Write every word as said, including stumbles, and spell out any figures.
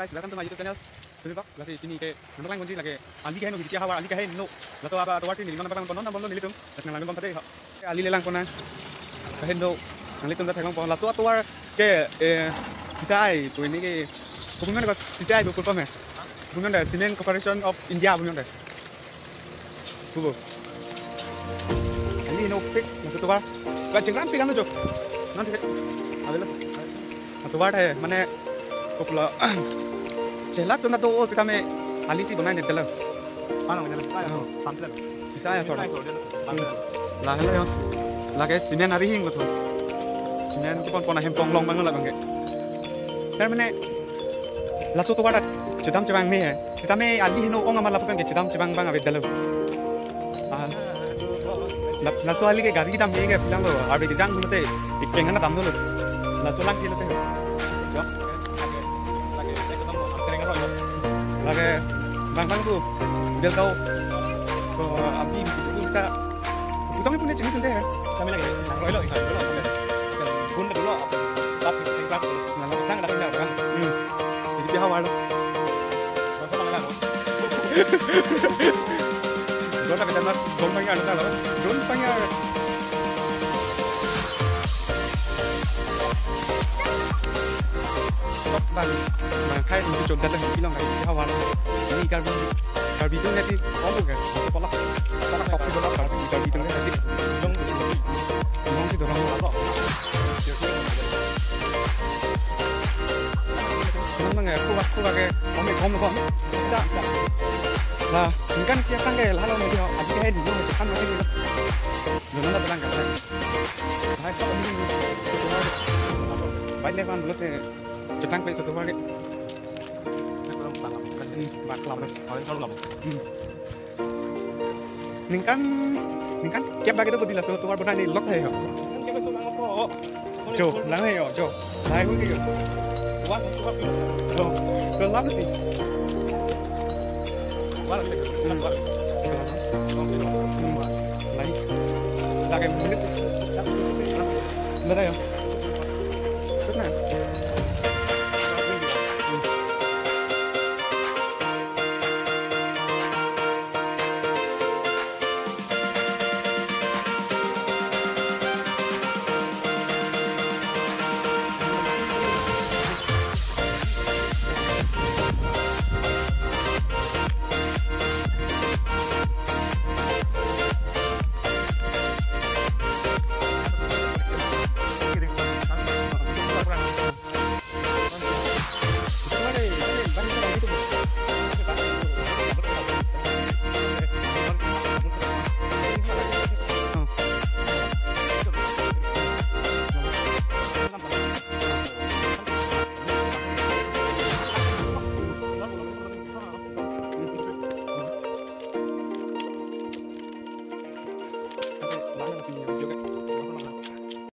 Guys, welcome to my YouTube channel, Sumi Vlogs. Lasi pini ke nanglang ponji lake ali keheno, Hiriti ahavar ali keheno. Laso atovar si neli non nanglang pon, non nanglang pon nelitum. Lasi nanglang pon pade ho. Ali le lang pon nang. Keheno. Nanglitum ta theklong pon. Laso atovar ke, eh, C C I pu, ini ke, pu non ko C C I pu full form hai. Pu non Cement Corporation of India pu non. Kubo. Ini no pik, laso atovar. Ka chingram pik ano jo. Nanti ke. Avelo. Atovar hai, mane, koplo. Chelat tu na do o sitame ali si bonai ne delo. Mana mana saya so, sampai. Sisa ya sor. Lahelo yo. Lake cement ari hing lo tu. Cement tu pon pon ahem pon long bang la bang ke. Tar mane, laso atovar ta chedam chevang me hai. Sitame ali heno ong amat lapu pen ke chedam chevang bang avedetlo. Ah. La, laso ali ke gari kedam me ke pilang lo. Arve kejang mate ikeng ana damlo. Laso lang ke lote. Jo. Lake bang bang tu. Del tau. Ko abdi itu ka. Utang pun cengit tunde hai. Kami lagi. Nang roi lo, nang roi lo. Gun dulu. Tap, tap, tap. Nang, nang, nang, nang. Hmm. Jadi dia awal. Masa mana lah? Drone ta kedan mas, drone pangya ada lah. Drone pangya. Bang, bang, khai isi chok dada hipi long kai hawa lo. Ini Karbi, Karbi tu nanti kamu kan, polak, polak toksi polak Karbi, Karbi tu nanti long, long si dorong lo. Nang nang ya, kuak kuak ke, kami kom kom. Dah, dah. Lah, ningkan siap kan ke, lalu nanti, abdi ke hai dulu, kan masih dulu. Dulu nanti bilang kan. Hai, stop ini. Baik deh, kan, dulu teh. Chetang pe soto ke. Ini bak lam. Hmm. Ningkan, ningkan kep bagi itu bodi laso atovar bonai ne lok hai ho. Jo, lang hai ho, jo. Lang hai ho ke jo. Jo, so lang ti. Hmm. Hmm. Lang. Lake menit. Benar ya?